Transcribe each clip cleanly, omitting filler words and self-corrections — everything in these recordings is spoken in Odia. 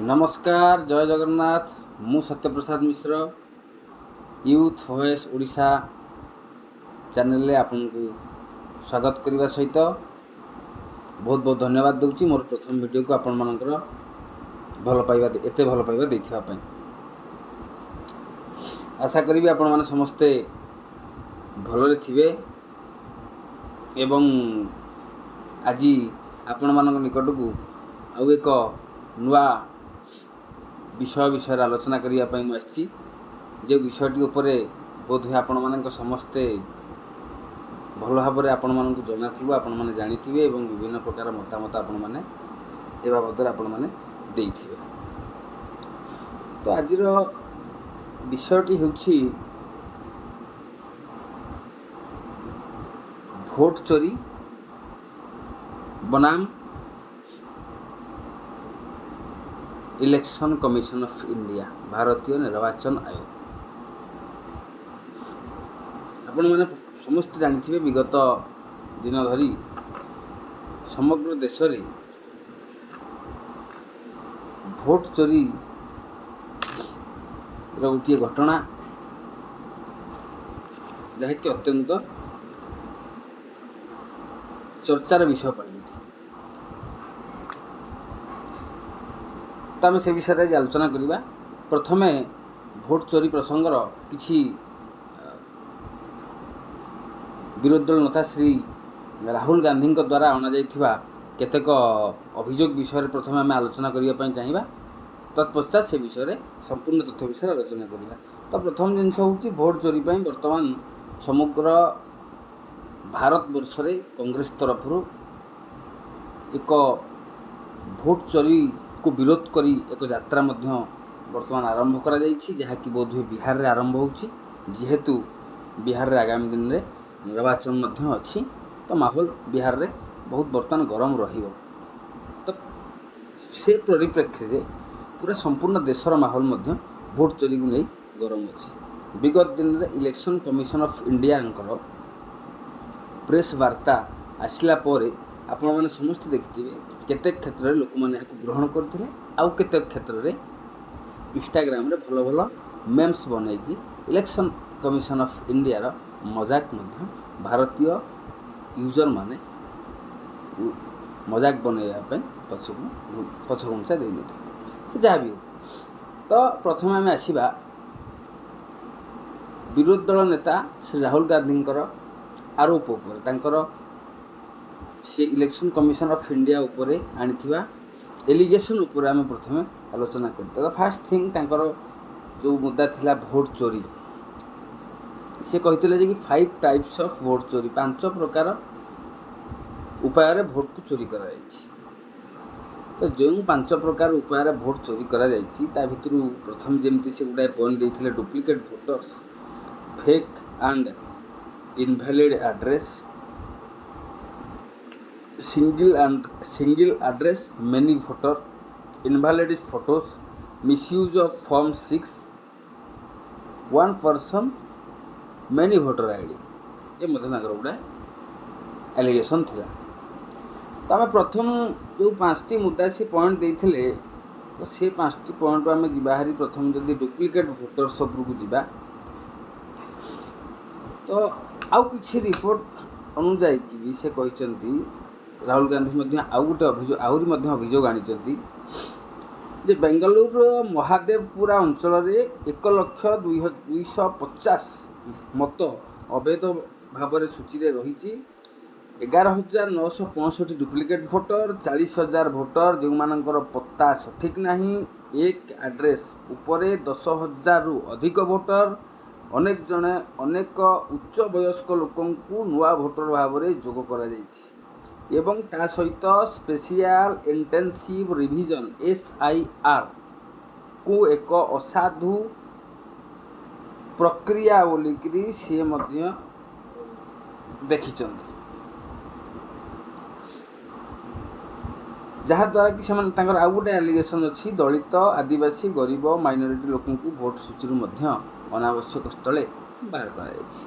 ନମସ୍କାର, ଜୟ ଜଗନ୍ନାଥ। ମୁଁ ସତ୍ୟପ୍ରସାଦ ମିଶ୍ର, ୟୁଥ୍ ଭଏସ୍ ଓଡ଼ିଶା ଚ୍ୟାନେଲରେ ଆପଣଙ୍କୁ ସ୍ୱାଗତ କରିବା ସହିତ ବହୁତ ବହୁତ ଧନ୍ୟବାଦ ଦେଉଛି ମୋର ପ୍ରଥମ ଭିଡ଼ିଓକୁ ଆପଣମାନଙ୍କର ଭଲ ପାଇବା, ଏତେ ଭଲ ପାଇବା ଦେଇଥିବା ପାଇଁ। ଆଶା କରିବି ଆପଣମାନେ ସମସ୍ତେ ଭଲରେ ଥିବେ ଏବଂ ଆଜି ଆପଣମାନଙ୍କ ନିକଟକୁ ଆଉ ଏକ ନୂଆ ବିଷୟ ବିଷୟରେ ଆଲୋଚନା କରିବା ପାଇଁ ମୁଁ ଆସିଛି, ଯେଉଁ ବିଷୟଟି ଉପରେ ବୋଧହୁଏ ଆପଣମାନଙ୍କ ସମସ୍ତେ ଭଲ ଭାବରେ ଆପଣମାନଙ୍କୁ ଜଣାଥିବ, ଆପଣମାନେ ଜାଣିଥିବେ ଏବଂ ବିଭିନ୍ନ ପ୍ରକାର ମତାମତ ଆପଣମାନେ ଏ ବାବଦରେ ଆପଣମାନେ ଦେଇଥିବେ। ତ ଆଜିର ବିଷୟଟି ହେଉଛି ଭୋଟ ଚୋରି ବନାମ ଇଲେକ୍ସନ୍ କମିଶନ ଅଫ୍ ଇଣ୍ଡିଆ, ଭାରତୀୟ ନିର୍ବାଚନ ଆୟୋଗ। ଆପଣମାନେ ସମସ୍ତେ ଜାଣିଥିବେ, ବିଗତ ଦିନ ଧରି ସମଗ୍ର ଦେଶରେ ଭୋଟ ଚୋରିର ଗୋଟିଏ ଘଟଣା, ଯାହାକି ଅତ୍ୟନ୍ତ ଚର୍ଚ୍ଚାର ବିଷୟ ପାଲଟିଛି। ତ ଆମେ ସେ ବିଷୟରେ ଆଜି ଆଲୋଚନା କରିବା। ପ୍ରଥମେ ଭୋଟ ଚୋରି ପ୍ରସଙ୍ଗର କିଛି ବିରୋଧୀ ଦଳ ନେତା ଶ୍ରୀ ରାହୁଲ ଗାନ୍ଧୀଙ୍କ ଦ୍ୱାରା ଅଣାଯାଇଥିବା କେତେକ ଅଭିଯୋଗ ବିଷୟରେ ପ୍ରଥମେ ଆମେ ଆଲୋଚନା କରିବା ପାଇଁ ଚାହିଁବା। ତତ୍ପଶ୍ଚାତ ସେ ବିଷୟରେ ସମ୍ପୂର୍ଣ୍ଣ ତଥ୍ୟ ବିଷୟରେ ଆଲୋଚନା କରିବା। ତ ପ୍ରଥମ ଜିନିଷ ହେଉଛି, ଭୋଟ ଚୋରି ପାଇଁ ବର୍ତ୍ତମାନ ସମଗ୍ର ଭାରତବର୍ଷରେ କଂଗ୍ରେସ ତରଫରୁ ଏକ ଭୋଟ ଚୋରିକୁ ବିରୋଧ କରି ଏକ ଯାତ୍ରା ମଧ୍ୟ ବର୍ତ୍ତମାନ ଆରମ୍ଭ କରାଯାଇଛି, ଯାହାକି ବୋଧହୁଏ ବିହାରରେ ଆରମ୍ଭ ହେଉଛି। ଯେହେତୁ ବିହାରରେ ଆଗାମୀ ଦିନରେ ନିର୍ବାଚନ ମଧ୍ୟ ଅଛି, ତ ମାହୋଲ ବିହାରରେ ବହୁତ ବର୍ତ୍ତମାନ ଗରମ ରହିବ। ତ ସେ ପରିପ୍ରେକ୍ଷୀରେ ପୁରା ସମ୍ପୂର୍ଣ୍ଣ ଦେଶର ମାହୋଲ ମଧ୍ୟ ଭୋଟ ଚୋରିକୁ ନେଇ ଗରମ ଅଛି। ବିଗତ ଦିନରେ ଇଲେକ୍ସନ୍ କମିଶନ ଅଫ୍ ଇଣ୍ଡିଆଙ୍କର ପ୍ରେସ୍ ବାର୍ତ୍ତା ଆସିଲା ପରେ ଆପଣମାନେ ସମସ୍ତେ ଦେଖିଥିବେ, କେତେକ କ୍ଷେତ୍ରରେ ଲୋକମାନେ ଏହାକୁ ଗ୍ରହଣ କରିଥିଲେ, ଆଉ କେତେକ କ୍ଷେତ୍ରରେ ଇନଷ୍ଟାଗ୍ରାମରେ ଭଲ ଭଲ ମେମ୍ସ ବନେଇକି ଇଲେକ୍ସନ୍ କମିଶନ ଅଫ୍ ଇଣ୍ଡିଆର ମଜାକ ମଧ୍ୟ ଭାରତୀୟ ୟୁଜର୍ମାନେ ମଜାକ ବନେଇବା ପାଇଁ ପଛକୁ ପଛଘୁଞ୍ଚା ଦେଇନଥିଲେ। ସେ ଯାହା ବି ହଉ, ତ ପ୍ରଥମେ ଆମେ ଆସିବା ବିରୋଧୀ ଦଳ ନେତା ଶ୍ରୀ ରାହୁଲ ଗାନ୍ଧୀଙ୍କର ଆରୋପ ଉପରେ, ତାଙ୍କର ସେ ଇଲେକ୍ସନ୍ କମିଶନ ଅଫ୍ ଇଣ୍ଡିଆ ଉପରେ ଆଣିଥିବା ଏଲିଗେସନ୍ ଉପରେ ଆମେ ପ୍ରଥମେ ଆଲୋଚନା କରିବା। ତ ଫାର୍ଷ୍ଟ ଥିଙ୍ଗ, ତାଙ୍କର ଯେଉଁ ମୁଦ୍ଦା ଥିଲା ଭୋଟ ଚୋରି, ସେ କହିଥିଲେ ଯେ କି ଫାଇଭ୍ ଟାଇପ୍ସ ଅଫ୍ ଭୋଟ ଚୋରି, ପାଞ୍ଚ ପ୍ରକାର ଉପାୟରେ ଭୋଟକୁ ଚୋରି କରାଯାଇଛି। ତ ଯେଉଁ ପାଞ୍ଚ ପ୍ରକାର ଉପାୟରେ ଭୋଟ ଚୋରି କରାଯାଇଛି, ତା ଭିତରୁ ପ୍ରଥମେ ଯେମିତି ସେ ଗୁଡ଼ାଏ ପଏଣ୍ଟ ଦେଇଥିଲେ, duplicate voters, fake and invalid address, single and single address, many voter, invalid photos, misuse of Form 6, one person, many voter ID। ଏ ମଧ୍ୟ ତାଙ୍କର ଗୋଟେ ଆଲିଗେସନ୍ ଥିଲା। ତ ଆମେ ପ୍ରଥମ ଯେଉଁ ପାଞ୍ଚଟି ମୁଦ୍ଦା ସେ ପଏଣ୍ଟ ଦେଇଥିଲେ, ତ ସେ ପାଞ୍ଚଟି ପଏଣ୍ଟରୁ ଆମେ ଯିବା ହାରି ପ୍ରଥମ ଯଦି ଡୁପ୍ଲିକେଟ୍ ଭୋଟର୍ସ ଉପରକୁ ଯିବା, ତ ଆଉ କିଛି ରିପୋର୍ଟ ଅନୁଯାୟୀ ବି ସେ କହିଛନ୍ତି, ରାହୁଲ ଗାନ୍ଧୀ ମଧ୍ୟ ଆଉ ଗୋଟେ ଅଭିଯୋଗ, ଆହୁରି ମଧ୍ୟ ଅଭିଯୋଗ ଆଣିଛନ୍ତି ଯେ ବେଙ୍ଗାଲୁରୁର ମହାଦେବପୁରା ଅଞ୍ଚଳରେ 1,00,250 ମତ ଅବୈଧ ଭାବରେ ସୂଚୀରେ ରହିଛି, 11,965 ଡୁପ୍ଲିକେଟ୍ ଭୋଟର, 40,000 ଭୋଟର ଯେଉଁମାନଙ୍କର ପତ୍ତା ସଠିକ୍ ନାହିଁ, ଏକ ଆଡ୍ରେସ୍ ଉପରେ 10,000ରୁ ଅଧିକ ଭୋଟର, ଅନେକ ଜଣେ ଅନେକ ଉଚ୍ଚ ବୟସ୍କ ଲୋକଙ୍କୁ ନୂଆ ଭୋଟର ଭାବରେ ଯୋଗ କରାଯାଇଛି ଏବଂ ତା ସହିତ ସ୍ପେସିଆଲ ଇଣ୍ଟେନ୍ସିଭ୍ ରିଭିଜନ୍ SIR କୁ ଏକ ଅସାଧୁ ପ୍ରକ୍ରିୟା ବୋଲିକିରି ସିଏ ମଧ୍ୟ ଦେଖିଛନ୍ତି, ଯାହାଦ୍ୱାରା କି ସେମାନେ ତାଙ୍କର ଆଉ ଗୋଟେ ଆଲିଗେସନ୍ ଅଛି, ଦଳିତ, ଆଦିବାସୀ, ଗରିବ, ମାଇନରିଟି ଲୋକଙ୍କୁ ଭୋଟ ସୂଚୀରୁ ମଧ୍ୟ ଅନାବଶ୍ୟକ ସ୍ଥଳେ ବାହାର କରାଯାଇଛି।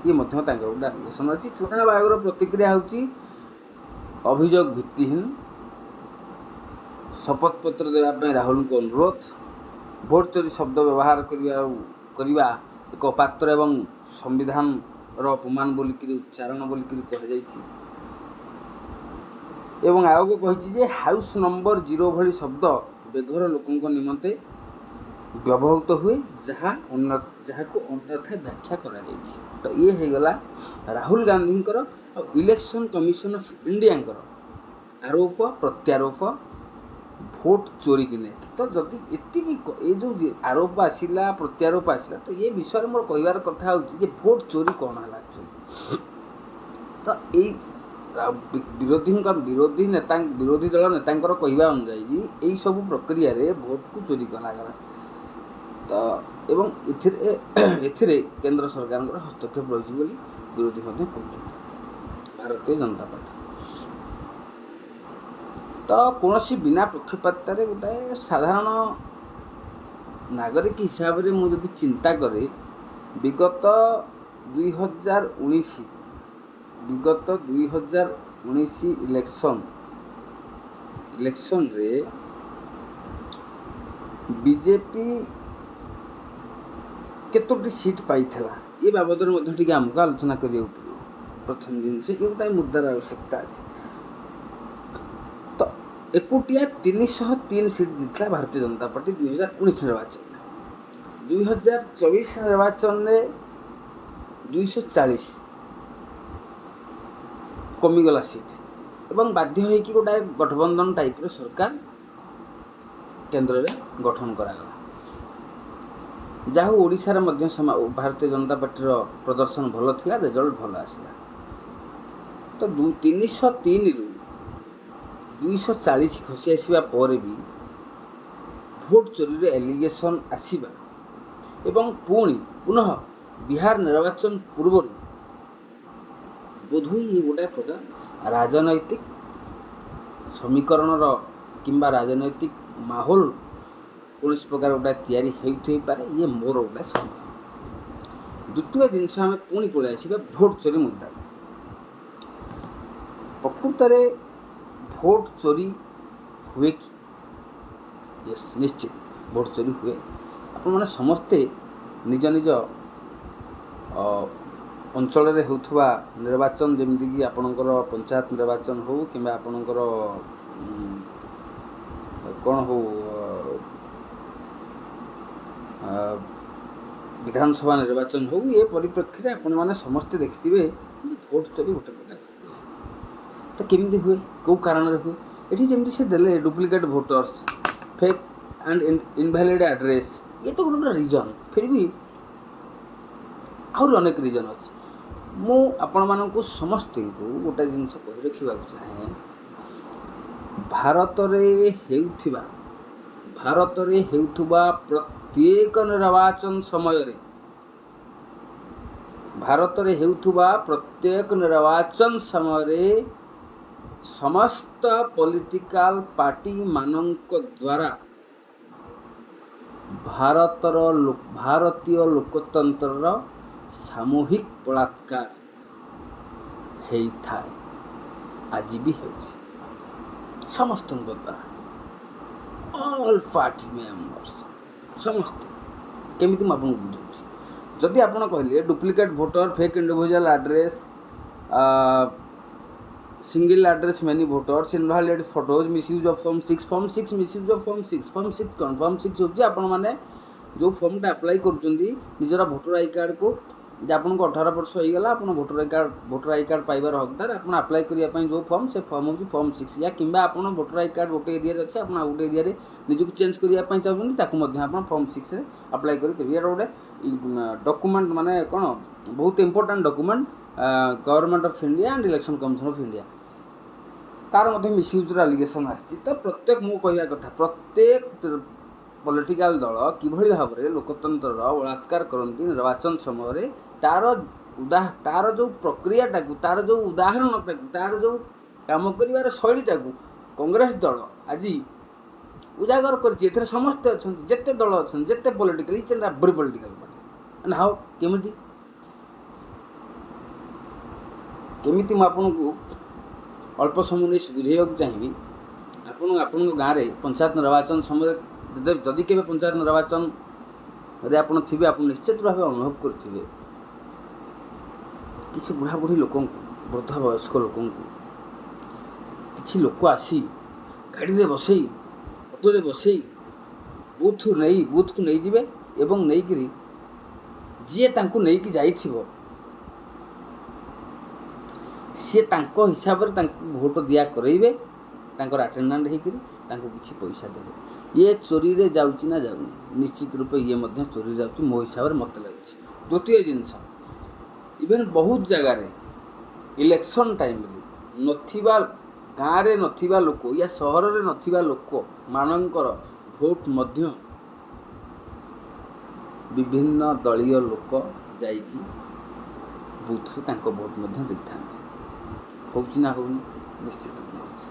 ଇଏ ମଧ୍ୟ ତାଙ୍କର ଗୋଟେ ଆଲିଗେସନ୍ ଅଛି। ଚୁନାବ ଆୟୋଗର ପ୍ରତିକ୍ରିୟା ହେଉଛି ଅଭିଯୋଗ ଭିତ୍ତିହୀନ, ଶପଥପତ୍ର ଦେବା ପାଇଁ ରାହୁଲଙ୍କୁ ଅନୁରୋଧ। ଭୋଟ ଚୋରି ଶବ୍ଦ ବ୍ୟବହାର କରିବା ଏକ ଅପାତ୍ର ଏବଂ ସମ୍ବିଧାନର ଅପମାନ ବୋଲିକିରି ଉଚ୍ଚାରଣ ବୋଲିକିରି କୁହାଯାଇଛି। ଏବଂ ଆୟୋଗ କହିଛି ଯେ ହାଉସ୍ ନମ୍ବର 0 ଭଳି ଶବ୍ଦ ବେଘର ଲୋକଙ୍କ ନିମନ୍ତେ ବ୍ୟବହୃତ ହୁଏ, ଯାହାକୁ ଅନ୍ୟଥା ବ୍ୟାଖ୍ୟା କରାଯାଇଛି। ତ ଇଏ ହେଇଗଲା ରାହୁଲ ଗାନ୍ଧୀଙ୍କର ଆଉ ଇଲେକ୍ସନ୍ କମିଶନ ଅଫ୍ ଇଣ୍ଡିଆଙ୍କର ଆରୋପ ପ୍ରତ୍ୟାରୋପ ଭୋଟ ଚୋରିକି ନେଇକି। ତ ଯଦି ଏତିକି ଏ ଯେଉଁ ଆରୋପ ଆସିଲା, ପ୍ରତ୍ୟାରୋପ ଆସିଲା, ତ ଏ ବିଷୟରେ ମୋର କହିବାର କଥା ହେଉଛି ଯେ ଭୋଟ ଚୋରି କ'ଣ ହେଲା ଆକ୍ଚୁଆଲି? ତ ଏଇ ବିରୋଧୀ ନେତା, ବିରୋଧୀ ଦଳ ନେତାଙ୍କର କହିବା ଅନୁଯାୟୀ ଏଇସବୁ ପ୍ରକ୍ରିୟାରେ ଭୋଟକୁ ଚୋରି କରାଗଲା। ତ ଏବଂ ଏଥିରେ କେନ୍ଦ୍ର ସରକାରଙ୍କର ହସ୍ତକ୍ଷେପ ରହିଛି ବୋଲି ବିରୋଧୀ ମଧ୍ୟ କହୁଛନ୍ତି, ଭାରତୀୟ ଜନତା ପାର୍ଟି। ତ କୌଣସି ବିନା ପକ୍ଷପାତିତାରେ ଗୋଟାଏ ସାଧାରଣ ନାଗରିକ ହିସାବରେ ମୁଁ ଯଦି ଚିନ୍ତା କରେ, ବିଗତ 2019, ବିଗତ 2019 ଇଲେକ୍ସନରେ ବିଜେପି କେତୋଟି ସିଟ୍ ପାଇଥିଲା, ଏ ବାବଦରେ ମଧ୍ୟ ଟିକେ ଆମକୁ ଆଲୋଚନା କରିବାକୁ ପଡ଼ିବ। ପ୍ରଥମ ଜିନିଷ ଏ ଗୋଟାଏ ମୁଦ୍ଦାର ଆବଶ୍ୟକତା ଅଛି। ତ ଏକୁଟିଆ 303 ସିଟ୍ ଜିତିଥିଲା ଭାରତୀୟ ଜନତା ପାର୍ଟି 2019 ନିର୍ବାଚନରେ। 2024 ନିର୍ବାଚନରେ 240 କମିଗଲା ସିଟ୍ ଏବଂ ବାଧ୍ୟ ହୋଇକି ଗୋଟାଏ ଗଠବନ୍ଧନ ଟାଇପ୍ର ସରକାର କେନ୍ଦ୍ରରେ ଗଠନ କରାଗଲା। ଯାହା ହଉ, ଓଡ଼ିଶାରେ ମଧ୍ୟ ଭାରତୀୟ ଜନତା ପାର୍ଟିର ପ୍ରଦର୍ଶନ ଭଲ ଥିଲା, ରେଜଲ୍ଟ ଭଲ ଆସିଲା। ତ 303ରୁ 240 ଖସି ଆସିବା ପରେ ବି ଭୋଟ ଚୋରିରେ ଏଲିଗେସନ୍ ଆସିବା ଏବଂ ପୁଣି ପୁନଃ ବିହାର ନିର୍ବାଚନ ପୂର୍ବରୁ ବୋଧହୁଏ ଇଏ ଗୋଟାଏ ପ୍ରକାର ରାଜନୈତିକ ସମୀକରଣର କିମ୍ବା ରାଜନୈତିକ ମାହୋଲ କୌଣସି ପ୍ରକାର ଗୋଟାଏ ତିଆରି ହେଉଥାଇପାରେ, ଇଏ ମୋର ଗୋଟାଏ ସନ୍ଦେହ। ଦ୍ୱିତୀୟ ଜିନିଷ, ଆମେ ପୁଣି ପଳେଇ ଆସିବା ଭୋଟ ଚୋରି ମୁଦ୍ଦାକୁ। ପ୍ରକୃତରେ ଭୋଟ ଚୋରି ହୁଏ କି? ୟେସ୍, ନିଶ୍ଚିତ ଭୋଟ ଚୋରି ହୁଏ। ଆପଣମାନେ ସମସ୍ତେ ନିଜ ନିଜ ଅଞ୍ଚଳରେ ହେଉଥିବା ନିର୍ବାଚନ, ଯେମିତିକି ଆପଣଙ୍କର ପଞ୍ଚାୟତ ନିର୍ବାଚନ ହେଉ କିମ୍ବା ଆପଣଙ୍କର କ'ଣ ହଉ, ବିଧାନସଭା ନିର୍ବାଚନ ହେଉ, ଏ ପରିପ୍ରେକ୍ଷୀରେ ଆପଣମାନେ ସମସ୍ତେ ଦେଖିଥିବେ ଯେ ଭୋଟ ଚୋରି ଗୋଟେ ପ୍ରକାର ହୁଏ। ତ କେମିତି ହୁଏ, କେଉଁ କାରଣରେ ହୁଏ? ଏଠି ଯେମିତି ସେ ଦେଲେ duplicate voters, fake and invalid address, ଇଏ ତ ଗୋଟେ ଗୋଟେ ରିଜନ୍। ଫିର୍ ବି ଆହୁରି ଅନେକ ରିଜନ୍ ଅଛି। ମୁଁ ଆପଣମାନଙ୍କୁ ସମସ୍ତଙ୍କୁ ଗୋଟେ ଜିନିଷ କହି ରଖିବାକୁ ଚାହେଁ, ଭାରତରେ ହେଉଥିବା ପ୍ରତ୍ୟେକ ନିର୍ବାଚନ ସମୟରେ, ଭାରତରେ ହେଉଥିବା ପ୍ରତ୍ୟେକ ନିର୍ବାଚନ ସମୟରେ ସମସ୍ତ ପଲିଟିକାଲ ପାର୍ଟିମାନଙ୍କ ଦ୍ୱାରା ଭାରତୀୟ ଲୋକତନ୍ତ୍ରର ସାମୂହିକ ବଳାତ୍କାର ହେଇଥାଏ, ଆଜି ବି ହେଉଛି, ସମସ୍ତଙ୍କ ଦ୍ୱାରା, ଅଲ୍ ପାର୍ଟି ମେମ୍ବର୍ସ, ସମସ୍ତେ। କେମିତି, ମୁଁ ଆପଣଙ୍କୁ ବୁଝାଉଛି। ଯଦି ଆପଣ କହିଲେ duplicate voter, fake individual address, single address, many voters, invalid photos, misuse of form 6, form 6, misuse of form 6। Form 6 କ'ଣ? Form 6 ହେଉଛି ଆପଣମାନେ ଯେଉଁ ଫର୍ମଟା ଆପ୍ଲାଏ କରୁଛନ୍ତି ନିଜର ଭୋଟର I କାର୍ଡ଼କୁ, ଯେ ଆପଣଙ୍କୁ 18 ବର୍ଷ ହେଇଗଲା, ଆପଣ ଭୋଟର I card ପାଇବାର ହକଦାର, ଆପଣ ଆପ୍ଲାଏ କରିବା ପାଇଁ ଯେଉଁ ଫର୍ମ, ସେ ଫର୍ମ ହେଉଛି ଫର୍ମ 6। ୟା କିମ୍ବା ଆପଣ ଭୋଟର I card ଗୋଟେ ଏରିଆରେ ଅଛି, ଆପଣ ଆଉ ଗୋଟେ ଏରିଆରେ ନିଜକୁ ଚେଞ୍ଜ କରିବା ପାଇଁ ଚାହୁଁଛନ୍ତି, ତାକୁ ମଧ୍ୟ ଆପଣ ଫର୍ମ 6ରେ ଆପ୍ଲାଏ କରିପାରିବେ। ଏଇଟା ଗୋଟେ ଡକୁମେଣ୍ଟ, ମାନେ କ'ଣ, ବହୁତ important document, Government of India and Election Commission of India। ତାର ମଧ୍ୟ ମିସୟୁଜ୍ର ଆଲିଗେସନ୍ ଆସିଛି। ତ ପ୍ରତ୍ୟେକ, ମୁଁ କହିବା କଥା, ପ୍ରତ୍ୟେକ ପଲିଟିକାଲ ଦଳ କିଭଳି ଭାବରେ ଲୋକତନ୍ତ୍ରର ବଳାତ୍କାର କରନ୍ତି ନିର୍ବାଚନ ସମୟରେ, ତାର ଯେଉଁ ପ୍ରକ୍ରିୟାଟାକୁ, ତାର ଯେଉଁ ଉଦାହରଣଟାକୁ, ତାର ଯେଉଁ କାମ କରିବାର ଶୈଳୀଟାକୁ କଂଗ୍ରେସ ଦଳ ଆଜି ଉଜାଗର କରିଛି। ଏଥିରେ ସମସ୍ତେ ଅଛନ୍ତି, ଯେତେ ଦଳ ଅଛନ୍ତି, ଯେତେ political, each and every political party। How, କେମିତି କେମିତି, ମୁଁ ଆପଣଙ୍କୁ ଅଳ୍ପ ସମୟ ନେଇ ବୁଝେଇବାକୁ ଚାହିଁବି। ଆପଣ ଆପଣଙ୍କ ଗାଁରେ ପଞ୍ଚାୟତ ନିର୍ବାଚନ ସମୟରେ ଯଦି କେବେ ପଞ୍ଚାୟତ ନିର୍ବାଚନରେ ଆପଣ ଥିବେ, ଆପଣ ନିଶ୍ଚିତ ଭାବେ ଅନୁଭବ କରିଥିବେ, କିଛି ବୁଢ଼ାବୁଢ଼ୀ ଲୋକଙ୍କୁ, ବୃଦ୍ଧ ବୟସ୍କ ଲୋକଙ୍କୁ କିଛି ଲୋକ ଆସି ଗାଡ଼ିରେ ବସେଇ, ଅଟୋରେ ବସେଇ ବୁଥକୁ ନେଇଯିବେ ଏବଂ ନେଇକରି ଯିଏ ତାଙ୍କୁ ନେଇକି ଯାଇଥିବ, ସିଏ ତାଙ୍କ ହିସାବରେ ତାଙ୍କୁ ଭୋଟ ଦିଆ କରେଇବେ। ତାଙ୍କର ଆଟେଣ୍ଡାଣ୍ଟ ହେଇକରି ତାଙ୍କୁ କିଛି ପଇସା ଦେବେ। ଇଏ ଚୋରିରେ ଯାଉଛି ନା ଯାଉନି? ନିଶ୍ଚିତ ରୂପେ ଇଏ ମଧ୍ୟ ଚୋରିରେ ଯାଉଛି, ମୋ ହିସାବରେ ମୋତେ ଲାଗୁଛି। ଦ୍ୱିତୀୟ ଜିନିଷ, ଇଭେନ୍ ବହୁତ ଜାଗାରେ ଇଲେକ୍ସନ୍ ଟାଇମ୍ରେ ନଥିବା, ଗାଁରେ ନଥିବା ଲୋକ ୟା ସହରରେ ନଥିବା ଲୋକମାନଙ୍କର ଭୋଟ ମଧ୍ୟ ବିଭିନ୍ନ ଦଳୀୟ ଲୋକ ଯାଇକି ବୁଥରେ ତାଙ୍କ ଭୋଟ ମଧ୍ୟ ଦେଇଥାନ୍ତି। ହେଉଛି ନା ହେଉନି? ନିଶ୍ଚିତ ହେଉଛି।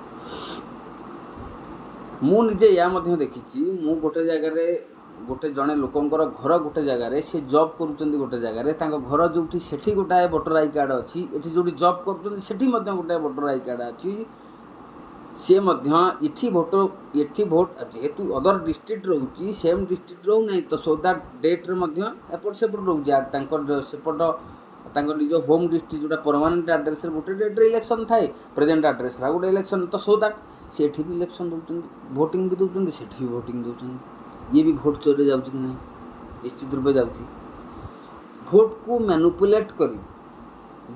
ମୁଁ ନିଜେ ଏହା ମଧ୍ୟ ଦେଖିଛି। ମୁଁ ଗୋଟେ ଜାଗାରେ, ଗୋଟେ ଜଣେ ଲୋକଙ୍କର ଘର ଗୋଟେ ଜାଗାରେ, ସେ ଜବ୍ କରୁଛନ୍ତି ଗୋଟେ ଜାଗାରେ। ତାଙ୍କ ଘର ଯେଉଁଠି, ସେଠି ଗୋଟାଏ ଭୋଟର I card ଅଛି। ଏଠି ଯେଉଁଠି ଜବ୍ କରୁଛନ୍ତି, ସେଠି ମଧ୍ୟ ଗୋଟାଏ ଭୋଟର I card ଅଛି। ସିଏ ମଧ୍ୟ ଏଠି ଭୋଟ, ଯେହେତୁ ଅଦର ଡିଷ୍ଟ୍ରିକ୍ଟ ରହୁଛି, ସେମ୍ ଡିଷ୍ଟ୍ରିକ୍ଟ ରହୁନାହିଁ, ତ ସୋ that ଡେଟ୍ରେ ମଧ୍ୟ ଏପଟ ସେପଟ ରହୁଛି। ଆଉ ତାଙ୍କର ସେପଟ, ତାଙ୍କ ନିଜ ହୋମ୍ ଡିଷ୍ଟ୍ରିକ୍ଟ ଯେଉଁଟା ପରମାନେଣ୍ଟ ଆଡ୍ରେସ୍ରେ ଗୋଟେ ଡେଟ୍ରେ ଇଲେକ୍ସନ୍ ଥାଏ, ପ୍ରେଜେଣ୍ଟ ଆଡ୍ରେସ୍ରେ ଆଉ ଗୋଟେ ଇଲେକ୍ସନ୍। ତ ସୋ that ସେ ଏଠି ବି ଇଲେକ୍ସନ୍ ଦେଉଛନ୍ତି, ଭୋଟିଂ ବି ଦେଉଛନ୍ତି, ସେଠି ବି ଭୋଟିଂ ଦେଉଛନ୍ତି। ଇଏ ବି ଭୋଟ ଚୋରିରେ ଯାଉଛି କି ନାହିଁ? ନିଶ୍ଚିତ ରୂପେ ଯାଉଛି। ଭୋଟକୁ ମ୍ୟାନିପୁଲେଟ୍ କରି,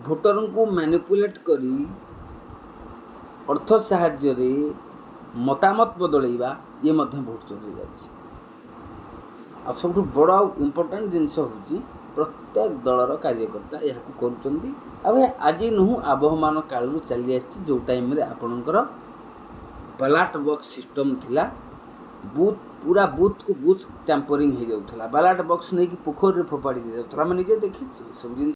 ଭୋଟରଙ୍କୁ ମ୍ୟାନିପୁଲେଟ୍ କରି ଅର୍ଥ ସାହାଯ୍ୟରେ ମତାମତ ବଦଳେଇବା, ଇଏ ମଧ୍ୟ ଭୋଟ ଚୋରିରେ ଯାଉଛି। ଆଉ ସବୁଠୁ ବଡ଼ ଆଉ ଇମ୍ପୋର୍ଟାଣ୍ଟ ଜିନିଷ ହେଉଛି, ପ୍ରତ୍ୟେକ ଦଳର କାର୍ଯ୍ୟକର୍ତ୍ତା ଏହାକୁ କରୁଛନ୍ତି। ଆଉ ଏହା ଆଜି ନୁହଁ, ଆବହମାନ କାଳରୁ ଚାଲି ଆସିଛି। ଯେଉଁ ଟାଇମ୍ରେ ଆପଣଙ୍କର ବାଲାଟ ବକ୍ସ ସିଷ୍ଟମ୍ ଥିଲା, ବୁଥ୍ ପୁରା ବୁଥକୁ ବୁଥ୍ ଟ୍ୟାମ୍ପରିଂ ହେଇଯାଉଥିଲା, ବାଲାଟ ବକ୍ସ ନେଇକି ପୋଖରୀରେ ଫୋପାଡ଼ି ଦିଆଯାଉଥିଲା। ଆମେ ନିଜେ ଦେଖିଛୁ ଏସବୁ ଜିନିଷ।